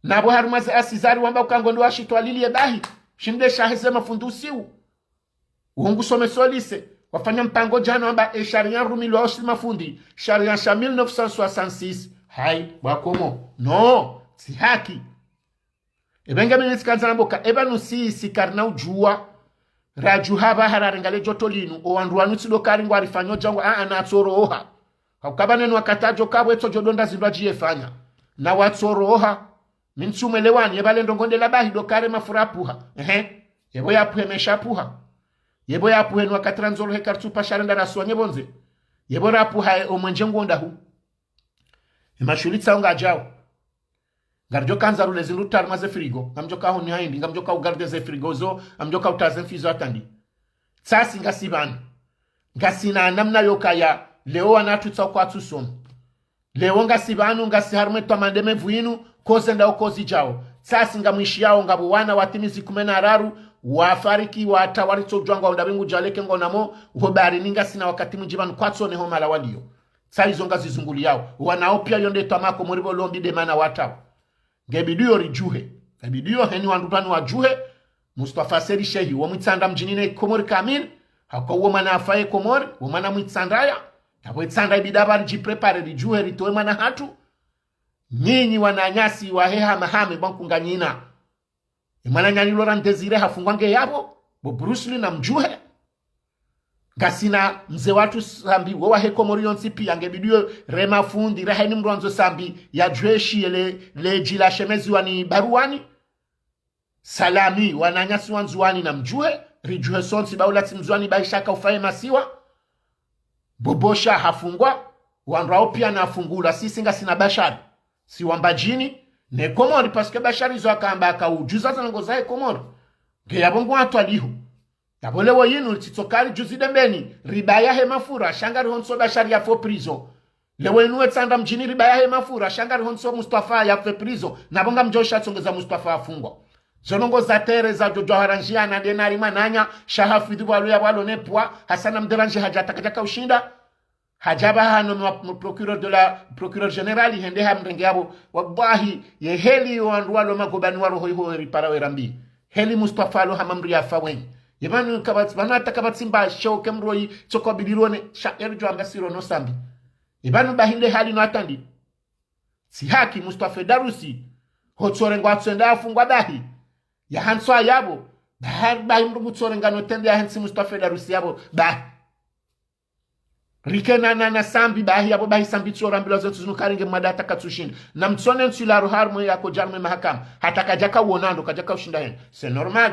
Napvo harumwa ze asizari wamba uka ngo ndo washitwalili ye bahi, shinde shaheze mafundi usiu. Wongu some solise, wafanya mpango djana wamba esharia rumilwa oshi mafundi, sharia sha mille neuf cent soixante-six. Hayi, bwa Komo. No, tsi haki. Epvenge mimi tsikandza namboka, epvanu sisi karina udjuwa. Radjuha pvaha rarenga le joto linu, o wandru wanu tsi ndo kari ngwarifanyo djangwa, a, a, natsoroha. Hauka pvanu enu wakati adjo kapvo etso djo donda zindru adjiye fanya. Na watsoroha. Mi ntsumwelewani, yepvale ndrongoo nde la bahi ndo kare mafura apvuha. Ehe. Yepvo yapvuhe mesha apvuha. Yepvo yapvuhe enu wakati randzoro he kartsu pasha renda raswanye pvondze. Yepvo rapvuha e, omwenje nguonda hu. Emashuhuli tsao ngadjao. Ngaridjo kandza rule zindru tari mwa ze frigo. Ngamdjo ka honi haindi, ngamdjo ka ugarde ze frigo zo, ngamdjo ka utaze mfizo atandi. Tsasi ngasi pvanu. Ngasina namna yokaya, leo wanatru tsao kwatsusoma. Leo ngasi pvanu, ngasi harumwa etwamande mevwinu, koze ndao kozi djao. Tsasi ngamwishiyao ngapvo wana watimizi kume na raru, wafariki, watra, waritsodjwangwa, unda bingu djaleke ngonamo, uho baharini ngasina wakati mwindji pvanu kwatsone ho mahala waliyo. Tsa izo ngazizunguliyao. Wanao piya yo nde twamaa Komori pvo lombi nde mana watrao. Nge bidi yo ridjuhe. Nge bidi yo heni wandru pvanu wadjuhe. Mustafa Said Shehi, wo Mwitsandra mdjini ne Komori kamili. Haka wo mwana afa ye Komori, wo mwana Mwitsandraya. Yapvo Itsandra ibidi apvo ridjiprépare, ridjuhe, ritowe mwana hatru. Nyinyi wananyasi wahe Hamahame, pvwa nkunganyina. Ye mwananyanyu Laurent Désiré hafungwa nge yapvo, bo Bruce Lee namdjuhe. Ngasina mze watru Sambi, wo wahe Komori yontsi piya, nge bidi yo rema fundi, raheni mndru wandzo Sambi, yadjuhe shiye le, le dji la shemezi wani Baruwani. Salami, wananyasi wa Ndzuwani namdjuhe, ridjuhe sontsi, ba ula tsi Mndzuwani, ba ishaka ufaye masiwa. Bobosha hafungwa, wandru wao piya nafungulwa, sisi ngasina Bashari. Si wa Mbadjini, ne Komori, parce que Bashari zo akamba akaudjuza zandrongo zahe Komori. Nge yapvo ngwatwaliho. Yapvo lewo yinu, tsitsoka ridjuzi Dembeni, ribaya he mafura, sha ngarihontso Bashari yafe prison. Lewo yinu we Tsandra mdjini ribaya he mafura, sha ngarihontso Mustafa yafe prison, na pvo ngamdjo sha tsongeza Mustafa afungwa. Zo ndrongo za terre za djodjo harandjiya na denari mwananya, sha hafidhi pvwalo ya pvwalo ne pvwa, Hassan Mderanji hadja hata kadjaka ushinda. Hadja pvahanu mwa, mwa procureur de la, procureur général, hende hamrenge yapvo. Wallahi, ye heli yo wandru walo magobani wa roho iho ripara we rambi. Heli Mustafa alo hama mri yafa wenyi. Ye pvanu kapvatsi, pvanu hata kapvatsi mba shoke mroyi, tsoko bidi rone, sha eri djo amba siro no Sambi. Ye pvanu bahi nde hali no atandi. Tsi haki Mustafa Darusi, hotsorengwa atswenda afungwa bahi. Yahantswa yapvo, bahi, bahi mndru kutsorenga no tende yahentsi Mustafa Darusi yapvo, bahi. Rike na, na, na Sambi bahi yapvo, bahi Sambi tsorambilwa zontsi zinu karenge mwada hata katsushinda. Namtsone ntsu ilaro harumwe yako dja harumwe mahakama. Hata kadjaka wona ndo, kadjaka ushinda hende. C'est normal.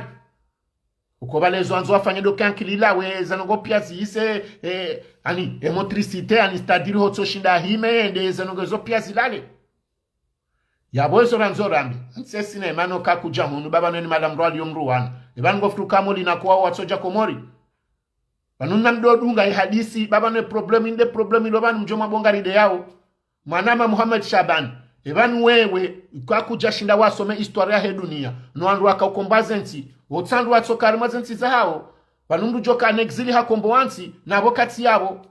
Uko pvale zo wandzo wafanye ndo kankilila we zandrongo piya ziyise, eh, ani, e motricité, ani, c'est-à-dire hotsoshinda hime, nde zandrongo zo piya zilale. Yapvo ezo randzo rambe. Ntsi esina emano kakudja hunu, ba pvanu eni mala mndru aliyo mndru wana. E pvanu ngo futuka moli na kuwa watsodja Komori. Pvanu namdo dunga ye hadisi, ba pvanu e problème, inde problème ilo pvanu mdjo mabonga ride yawo. Mwanama Muhammad Shaban, e pvanu wewe, kakudja shinda wasome histoire yahe duniya. No wandru waka ukomba zentsi, wotsandru watsoka harimwa zentsi zahawo. Pvanu mndru djoka en exil hakombowa ntsi, na pvo katsi yapvo.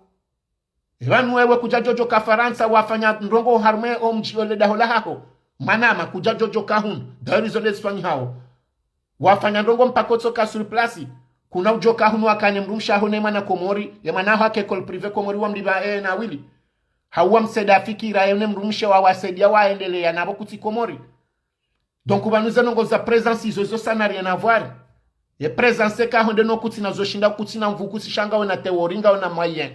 E pvanu wewe kudja djodjoka Farantsa wafanya ndrongo harumwe omdji ole daho lahaho. Mwanama kudja djodjoka hunu. Dahori zo nde zifanyihao. Wafanya ndrongo mpaka utsoka sur place. Kuna udjoka hunu wakane mdrumshe aho ne mwana Komori. Ye mwana aho ake école privée Komori wamlipva, eh, na wili. Hauwa mseda fikira ye ne mdrumshe wa wasaidia waendeleya na pvo kutsi Komori. Donc, pvanu ze ndrongo za présence izo, izo ça n'a rien à voir. Ye présence eka honde no kutsina zo shinda kutsina nvu kutsishanga wena théorie nga wena moyen.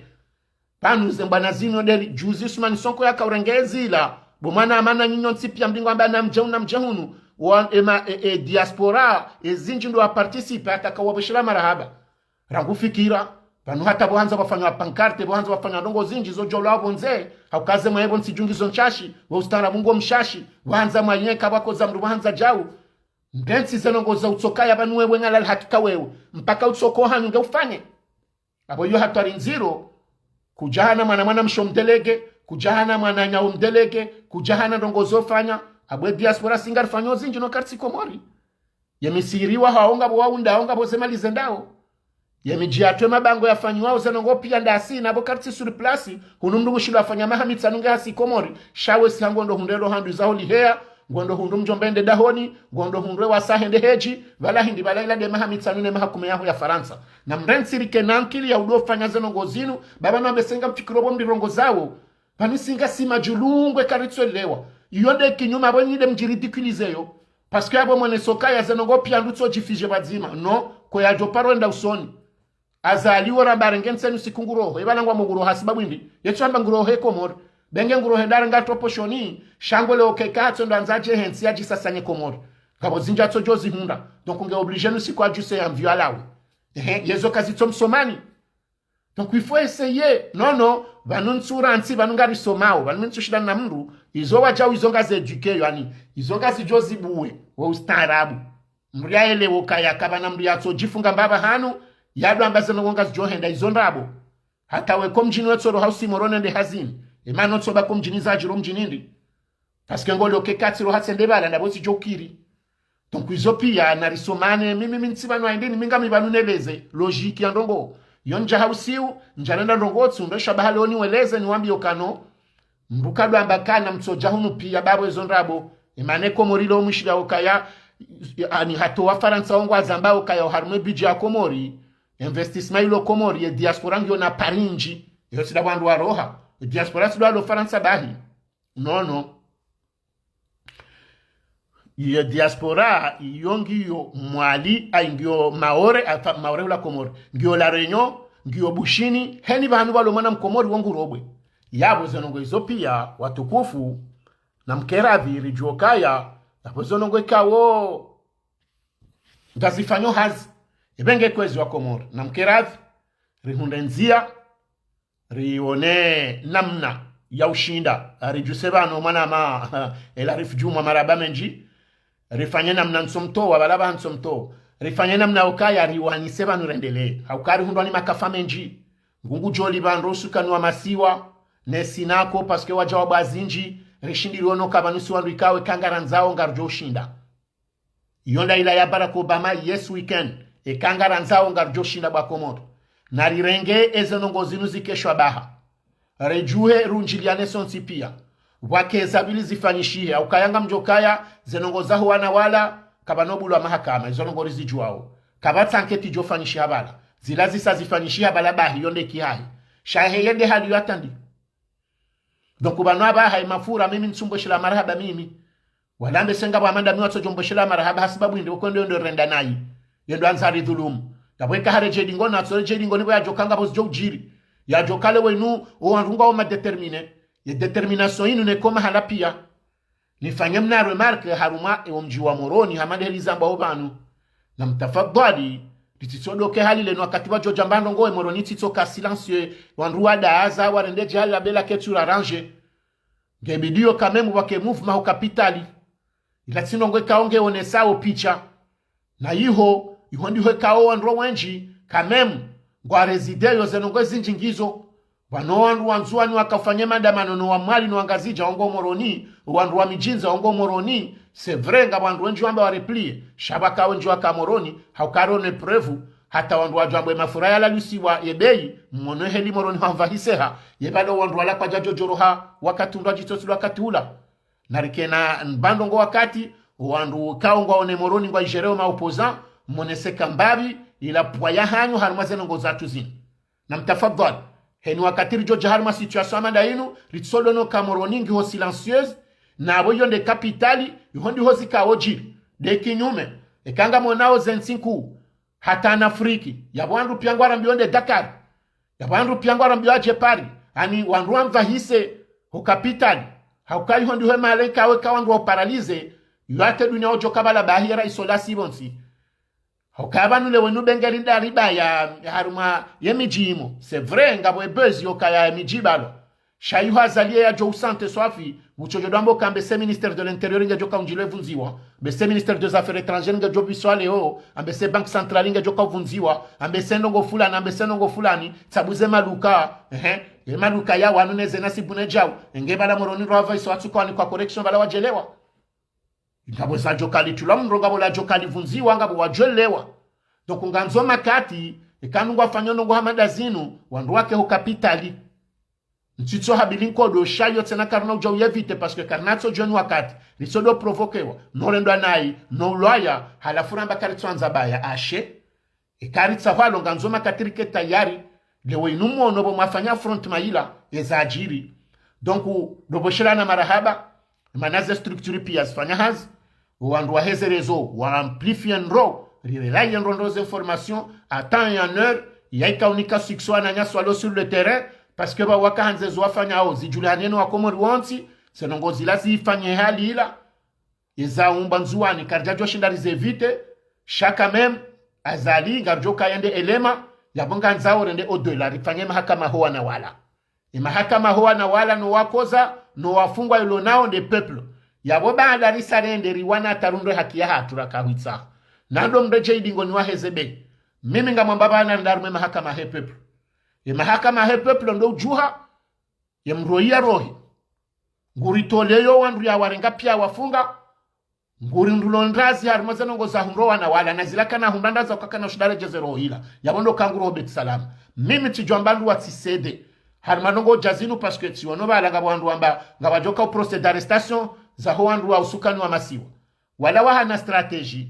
Pvanu ze mbwana zinu ndeli, juzi Usumani Sonko yaka urenge ezila. Bo mwana amana nyinyi ntsi piya mlingo amba namdje hunu, namdje hunu. Wa, ema, e, e, diaspora, ezindji ndo wa participer, hata kawa beshela marahaba. Rangu fikira, pvanu hata pvo handza pvafanywa pancarte, pvo handza pvafanywa ndrongo zindji zo djolwa pvondze, haukaze mwa epvo ntsi djungi zo ntshashi, wo ustaarabu ngo mshashi, pvo handza mwa yeka pvwakoza mndru pvo handza djau. Ndentsi ze ndrongo za utsokaya pvanu wewe ngalali hakika wewe, mpaka utsoko hanyu nge ufanye. Apvo iyo hatwari ndziro, kudjahana mwana mwana mshe omdelege, kudjahana mwana nyawo mdelege, kudjahana ndrongo zo fanya, apvo e diaspora si ngarifanyao zindji no kartsi Komori. Ye misihiri wahawo ngapvo waunda, ngapvo ze mali zendao. Ye midji yatwe mabango yafanyiwao ze ndrongo piya ndasi, na pvo kartsi sur place, hunu mndru mshilo afanya maha mitsanu nge hasi Komori, sha we si hangu ndo hundre lo handru izaho liheya, ngondo hundru mdjomba ende dahoni, ngondo hundru e wasa hende hedji, pvala hindri pvala ila nde maha mitsanu ne maha kume yaho ya Farantsa. Na mrentsi rike na nkili ya udo fanya ze ndrongo zinu, ba pvanu ambe senga mfikiro pvo mri rongozawo, pvanu si ngasi madjulungwe karitsolewa. Iyo nde kinyume apvo nyi nde mdji ridiculiser yo. Parce que apvo mwone sokaya ze ndrongo piya ndutso djifije pvadzima. Non, ko yadjo paro enda usoni. Azali wora mbarenge ntsenu siku nguroho. Epvala ngwa mo nguroho hasibabu hindri. Yetso amba nguroho he Komori. Be nge nguroho he ndara nga topo shoni. Sha ngo leo keka atso ndo andza dje hentsi yadjisasanye Komori. Ngapvo zindji atso djo zihundra. Donc nge obligé nu siku adjuse ya mvio alawe. Ehe, yezo kazitso msomani. Donc, il faut essayer. Non, non. Pvanu ntsu rantsi, pvanu ngarisomao. Pvanu mi ntsu shindana na mndru. Izo wadjau izo ngazi éduquer yo, ani. Izo ngazi djo zibuwe. Wo ustaarabu. Mndru yaelewe ukaya kapvana mndru yatso djifunga mbapvi hanu. Yado amba ze ndrongo ngazi djo henda izo ndrabo. Hata we ko mdjini wetso roha usi Moroni nde hazini. Emana otso ba ko mdjini zadjiro mdjini ndi. Parce que ngolio keka tsiro hatsende pvala, ndapvo tsidjo kiri. Donc izo pia narisomane, mimi mi ntsi pvanu aindini, mi ngami pvanu neleze logique ya ndrongoo. Yo ndja hausiu, ndja renda ndrongoo tsi undre sha baha leo niweleze, niwambie ukano mbuka dwamba kana mtsodja hunu pia babo ezo ndrabo. Emane Komori lo mwishilio ukaya, ani hata Wafarantsa wo ngwazambao ukaya oharumwa e budget ya Komori, investissement ilo Komori, ye diaspora ngiyo na part indji. Eyo tsi nda wandru waroha. E diaspora tsi ndo walo Farantsa bahi. Non, non. Ye diaspora iyo ngiyo Mwali, ayi ngiyo Maore, afa, Maore hula Komori. Ngiyo La Réunion, ngiyo Bushini, heni pvahanu pvalo mwana Mkomori wo ngurobwe. Yapvo ze ndrongoo izo pia, watukufu, namkeradhi ridjuwe ukaya, yapvo ze ndrongoo ikao ngazifanyo hazi. Epvenge kwezi Wakomori, namkeradhi, rihundre ndzia, rione namna ya ushinda. Ridjuse pvanu mwanama, Elarif Djumwa, marahaba mendji. Rifanye namna ntsomtowa, pvala pvaha ntsomtowa. Rifanye namna ukaya riwanise pvanu rendelee. Hauka rihundrwa ni makafa mendji. Ngungu djoli pvandru usukani wa masiwa, ne sinako, parce que wadja wabwa zindji, rishindi riono ka pvanu si wandru ikao eka ngarandzao ngaridjo ushinda. Iyo nda ila ya Barack Obama, yes we can. Eka ngarandzao ngaridjo ushinda bwa Komori. Narirenge eze ndrongoo zinu zikeshwa baha. Redjuhe rundjiliane sontsi pia. Pvwake za pvili zifanyishihe. Haukaya ngamdjo kaya, ze ndrongoo zaho wana wala, kapvana ubulwa mahakama, izo ndrongoo rizidjuwao. Kapvatsi enquête idjo fanyishiha pvala. Zila zisa zifanyishiha pvala bahi, yo nde kihahe. Sha heye nde hali yo atandi. Donc pvanu apvaha ye Mafura mimi ntsumbweshelea marahaba mimi. Wala mbese ngapvo amanda mi watsodjo mbweshelea marahaba hasibabu inde uko ndo ndo renda nayi. Yendo andza ridhulumu. Yapvo eka haredjei dingo natso redjei dingo nipvo yadjoka ngapvo zidjo udjiri. Yadjoka le wenu, o wandru ngwao ma déterminés. Ye détermination inu neko mahala pia. Nifanye mna remarque harumwa ewo mdji wa Moroni, hama nde heli zambwao pvanu. Namtafadhwali, ritsitsodoke hali lenu wakati wadjodja mba ndrongoo e Moroni itsitsoka silencieux, wandru wadaza, warende djihali la bela ketu la range. Nge bidiyo quand même wake mouvement ho kapitali. Ila tsi ndrongoo ikao nge onesao picha. Na iho, iho ndiho ikao wandru wendji, quand même, ngwa résider yo ze ndrongoo zindji ngizo. Pvanu wandru wa Ndzuwani wakafanye maandamano no wa Mwali no wa Ngazidja wo ngo Moroni, wandru wa Midjini wo ngo Moroni, c'est vrai ngapvo wandru wendji wamba wa replier, sha pvwaka wendji waka Moroni, hauka rone preuve, hata wandru wadjo wamba ye Mafura yalalusiwa ye bei, mwono heli Moroni hwamvahiseha, ye pvalo wandru wala kwadjadjo djoroha, wakati undru adjitso tsi wakati ula. Narikena mba ndrongoo wakati, wandru ikao ngwaone Moroni ngwa idjereo ma opposants, monese ka mbapvi, ila pvwa ya hanyu harumwa ze ndrongoo zatru zinu. Namtafadhwali. Heni wakati ridjodja harumwa situation hama nda inu, ritsodono ka Moroni ngiho silencieuse, napvo iyo nde kapitali, iho ndiho zikao djiri. Nde kinyume, eka ngamonao ze ntsi nkuu, hata na Afriki, yapvo wandru pia ngwarambio nde Dakar, yapvo wandru pia ngwarambio adje Paris, ani wandru wamvahise ho kapitali, hauka iho ndiho mahala ikao eka wandru wa paralysé, yo ate dunia odjoka pvala bahi ye raisi ola si pvontsi. Hauka pvanu le wenu bengeli nda riba ya, ya harumwa ye midji imo. C'est vrai, ngapvo e buzz yo kaya ye midji pvalo. Sha iho Azali ye yadjo usante swafi, wutsodjo dwamba uka mbese ministère de l'Intérieur ngedjo ka undjilwa ivundziwa, mbese ministère des Affaires étrangères ngedjo pviswa leo, ambese Banque Centrale ngedjo ka uvundziwa, ambese ndrongoo fulani, ambese ndrongoo fulani, tsabuze maluka, ehe, ye maluka ya wanu ne ze nasibu ne djau, enge pvala Moroni ndo wapvaiswa watsuka wanikwa correction pvala wadjelewa. Ngapvo zadjo kalitulwa mndro, ngapvo ladjo kalivundziwa, ngapvo wadjelewa. Donc ngandzo makati, eka ndru ngwafanyo ndrongoo hama nda zinu, wandru wake ho kapitali. Ntsitso habili nkodo, sha iyo tsena karina udja u éviter, parce que karina tso djoni wakati, ritsodo provoquewa, no rendwa nayi, no ulwaya, halafu ramba karitso andza baya, ashe. Eka ritsaho alo ngandzo makati rike tayari, leo inu mwono pvo mwafanya affrontement ila, eza adjiri. Donc, ndopvoshelana marahaba, mana ze structure pia zifanya hazi, wandru waheze réseau, wa amplifier ndro, rirelayer ndro ndro ze information, à temps et en heure, yaika unika succès wananyasi walo sur le terrain, parce que pvao waka handze zo wafanyao, zidjulihane no Wakomori wontsi, ze ndrongoo zila zifanye hali ila, eza umba Ndzuwani, karidjadjo shinda rize éviter, sha quand même, Azali, ngaridjo ka yende élément, yapvo ngandzao rende au-delà, rifanye mahakama ho wana wala. E mahakama ho wana wala no wakoza, no wafungwa ilo nao nde peuple. Yapvo baada risa rende riwana hata rundre haki yahatru raka hwitsaha. Nando mredjei dingoni waheze be. Mimi ngamwamba pvanu ndarumwe mahakama he peuple. E mahakama he peuple ndo udjuha, ye mrohi ya rohi. Nguritoleyo wandru ya warenga pia wafunga, Nguri ndrulondrazi harimwa ze ndrongoo za hundro wana wala, na zila kana hundra ndraza uka kana ushinda redjeze roho hila. Yapvo ndo kanguro Beit Salam. Mimi tsidjwamba ndru wa tsisede harimwa ndrongoo dja zinu, parce que tsiwono pvala ngapvo wandru wamba ngapvadjoka u procès d'arrestation zaho wandru wa usukani wa masiwa. Wala wahana stratégie.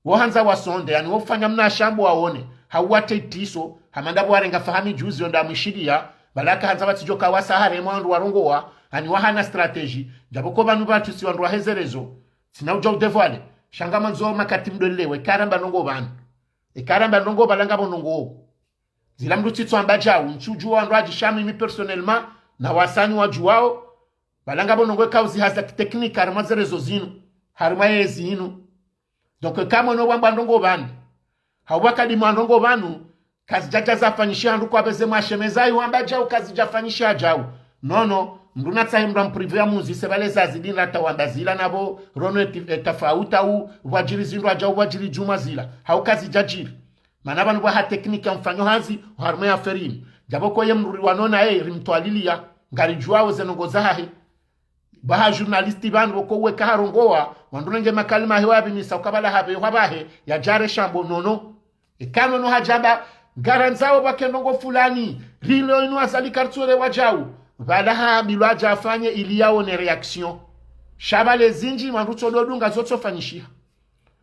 Wo handza wasonde, yaani wo ufanya mna shambo waone, hau watre itiso, hama ndapvo warenga Fahami juzi yonda mwishiliya, pvala kahandza pvatsidjoka wasa haremwa wandru warongowa, yaani wahana stratégie. Djapvo ko pvanu pvatsu si wandru wahezerezo. Tsina udja udévoiler. Sha ngamandzo makati mdolelewe, eka ramba ndrongoo pvanu. Eka ramba ndrongoo pvala ngapvo ndrongoo. Zila mndru tsitso amba djau, ntsudjuwa wandru wadjisha mimi personnellement, na wasani wadjuwao, pvala ngapvo ndrongoo eka uziha za kitekniki harimwa ze réseaux zinu, harimwa yezi inu. Donc, eka mwono wamba ndrongoo pvanu, hau wakadimwa ndrongoo pvanu, kazidjadja zafanyishiha ndru kwapveze mwashemeza iwamba djau kazidjafanyishiha djau. Non, non, mndru natsahe mndru amprivé ya muzi, se pvale zazidi ndrata wamba zila napvo, rono eti, e, tafauta u, pvwadjiri zindru adjau pvwadjiri djumwa zila. Hau kazidjadjiri. Mana pvanu pvaha tekniki ya mfanyo hazi, oharimwa ye affaire inu. Djapvo ko ye mndru riwanona ye, rimtwaliliya, ngaridjuwao ze ndrongoo zahahe. Pvaha journaliste pvanu pvoko uweka harongowa, wandru nenge makalima hewa yapvimisa, uka pvala hapve, hwa pvahe, yadjare shambo, non, non. Eka nono hadjamba, ngarandzao pvwake ndrongoo fulani, rilo inu Azali karitsore wadjau. Pvala haambilwa adja afanye ili yaone réaction. Sha pvale zindji, wandru tsododunga zotsofanyishiha.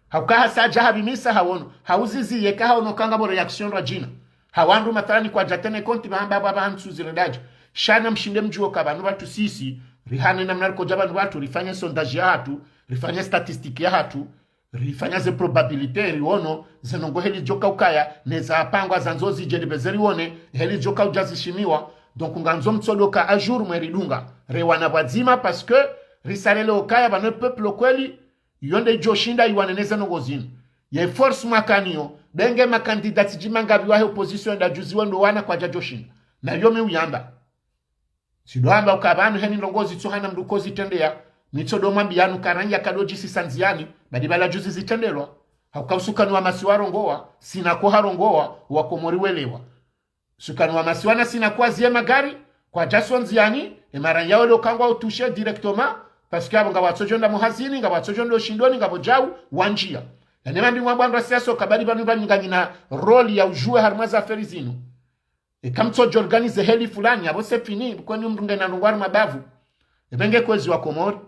Hauka hasa adja hapvimisa hawono, hauzizi yeka hawono ka ngapvo réaction radjina. Hawandru mathalani kwadja tenir compte pvahamba pvwa pvahantsu ziredadja. Sha namshinde mdjuwe ka pvanu pvatsu sisi, rihane namna rikodja pvanu pvatsu, rifanye sondage yahatru, rifanye statistique yahatru, rifanye ze probabilité, riwono, ze ndrongoo heli djoka ukaya, neza pangwa zandzo zidje ripveze riwone, heli djoka udja zishimiwa. Donc, ngandzo mtsodoka à jour mweridunga. Rewana pvwadzima, parce que risarele ukaya pvanu peuple kweli, iyo nde idjoshinda iwaneneze ndrongoo zinu. Ye force mwakaniyo, pvenge makandida tsidji mangapvi wahe opposition nda juzi wendo wana kwadjadjoshinda. Na iyo mi uyamba. Tsidoamba uka pvanu heni ndrongoo zitsohana mndru kozitrendeya, mitsodo mwambiya nu karanya kadodjisisa ndziani, badi pvala juzi zitrendelwa. Hauka usukani wa masiwa rongowa, sina ko harongowa, wakomori welewa. Sukani wa masiwa na sina kwaziye magari, kwadjaso ndziani, e maranya wele ukangwa utouché directement, parce que apvo ngapvwatsodjo nda muhazini, ngapvwatsodjo nda ushindoni, ngapvo djau, wandjiya. Yane mambi mwabwandwa siasa uka badi pvanu pvanu nganyina rôle ya udjuwe harimwa ze affaire zinu. Eka mtsodjo organiser heli fulani, apvo c'est fini, kweni mndru ngena ndrongoo harimwa bavu. Epvenge kwezi wakomori.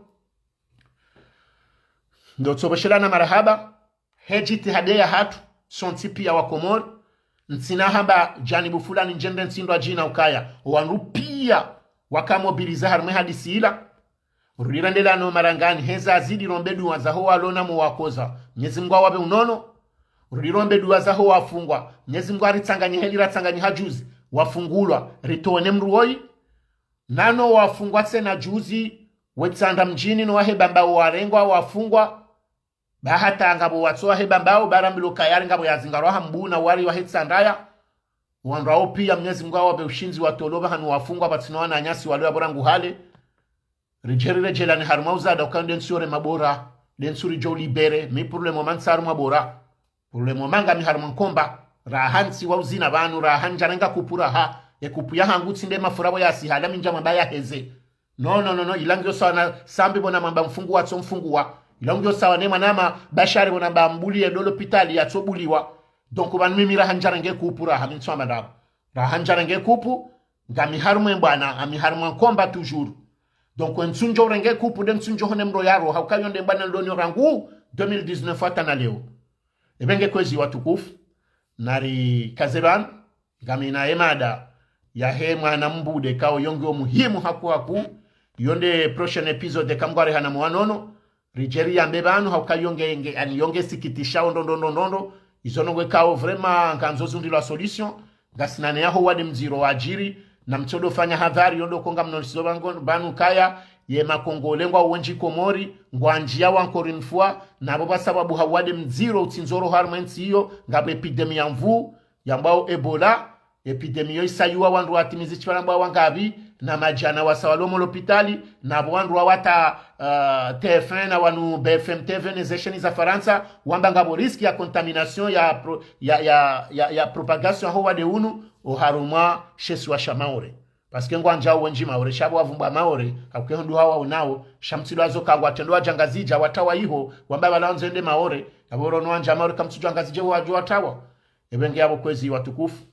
Ndo tsoboshelana marahaba, he djitihadi yahatru, sontsi piya wakomori, ntsina hamba janibu fulani ndjende ntsindo adjina ukaya, wandru piya waka mobilisé harimwa ye hadisi ila. Rudi rendelea no marangani, heza azidi rombe duwa zaho walona mo wakoza, Mnyezi Mngu awapve unono. Rudi rombe duwa zaho wafungwa, Mnyezi Mngu aritsanganye heli ratsanganye hajuzi, wafungulwa, ritowe ne mndru woyi. Nano wafungwa tsena juzi, we Tsandra mdjini no wahe Bambao warengwa wafungwa. Ba hata ngapvo watso wahe Bambao, ba rambilwa ukaya ngapvo yazingarwa ha Mbuu na wari wahe Tsandraya. Wandru wawo piya Mnyezi Mngu awapve ushindzi watolwe pvahanu wafungwa pvatsina wananyasi walo yapvo rangu hale. Ridjeri redjelani harimwa uzada uka nde ntsu yo rema bora, nde ntsu ridjo libérer, mi pour le moment ntsi harimwa bora. Pour le moment ngami harimwa nkomba, raha ntsi wa uzina pvanu, raha ndjarenga kupu raha, e kupu yahangu tsi nde mafura pvo yasihala mi ndjamwamba yaheze. Non, non, non, non, ila ngiyo sawa na Sambi pvo namwamba mfunguwa atso mfunguwa. Ila ngiyo sawa ne mwanama Bashari pvo namba ambuliye ndo lopitali yatso buliwa. Donc pvanu mimi raha ndjarenge kupu raha mi ntsu amba ndapvo. Raha ndjarenge kupu, ngami harimwa mbwana, ami harimwa nkomba toujours. Donc e ntsu ndjo urenge kupu nde ntsu ndjo hone mndro yaro, hauka yo nde mbwana ndoniyo rangu deux mille dix-neuf hata na leo. Epvenge kwezi watukufu, nari kaze pvanu, ngamina ye mada yahe mwana mbude kao yo ngiyo muhimu haku haku, yo nde prochain épisode eka Mngu arehana mwa nono, ridjeri yambe pvanu hauka yo nge, nge, ani yo nge sikitishao ndo, ndo, ndo, ndo, ndo, izo ndrongoo kao vraiment ngandzo zundrilwa solution, ngasina ne yaho wade mdziro wadjiri, na mtsodo fanya hadhari yo ndo ko ngamnolisizo pvango, pvanu kaya, ye makongole ngwao wendji Komori, ngwandjiya wa encore une fois, napvo pvwa sababu ha wade mdziro utsindzoro harimwa entsi iyo, ngapvo épidémie ya mvuu, yambwao Ebola, épidémie yo isayuwa wandru watimizi tshipvara mbwa wangapvi, na madjana wasa walo mo lopitali, napvo wandru wawata, euh, T F un na wanu B F M T V ne ze chaînes za Farantsa, wamba ngapvo risque ya contamination ya pro-, ya, ya, ya, ya propagation ho wade unu, oharumwa she isiwa sha Maore. Parce que ngwandjao wendji Maore, sha pvo wavumbwa Maore, kakuke hundru hawaonao, sha mtsilazo ka ngwatrendo wadja Ngazidja, watawa iho, wamba pvala wandzo wende Maore, yapvo rono wandja Maore, kamtsudjua Ngazidja wadjo watawa. Epvenge yapvo kwezi watukufu.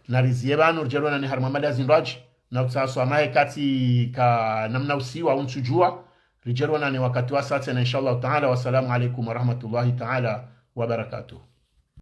Narizie pvanu, ridjelonane harimwa mada zindrwadji, na utsaha swamaha eka tsika namna usiwa, untsudjua, ridjelonane wakati wasaya tsena, inshallah taala. Wassalamu alaikum warahmatullahi taala wabarakatuh.